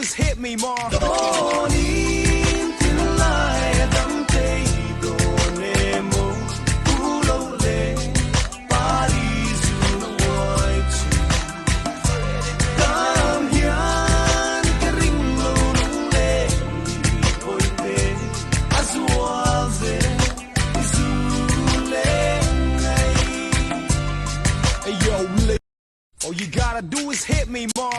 is hit me ma. All you gotta do is hit me ma.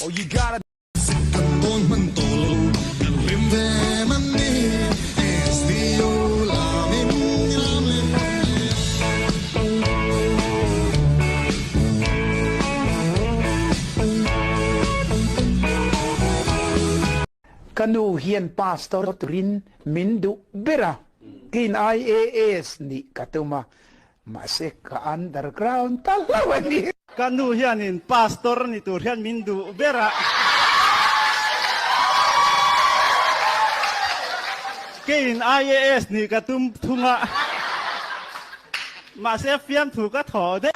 All you gotta Ka nu hian pastor turin min duh ber a, keiin IAS nih ka tum a, mahse ka underground ta hlauh a ni. Ka nu hianin pastor ni tur hian min duh ber a, keiin IAS nih ka tum thung a, mahse fiamthu ka thaw daih.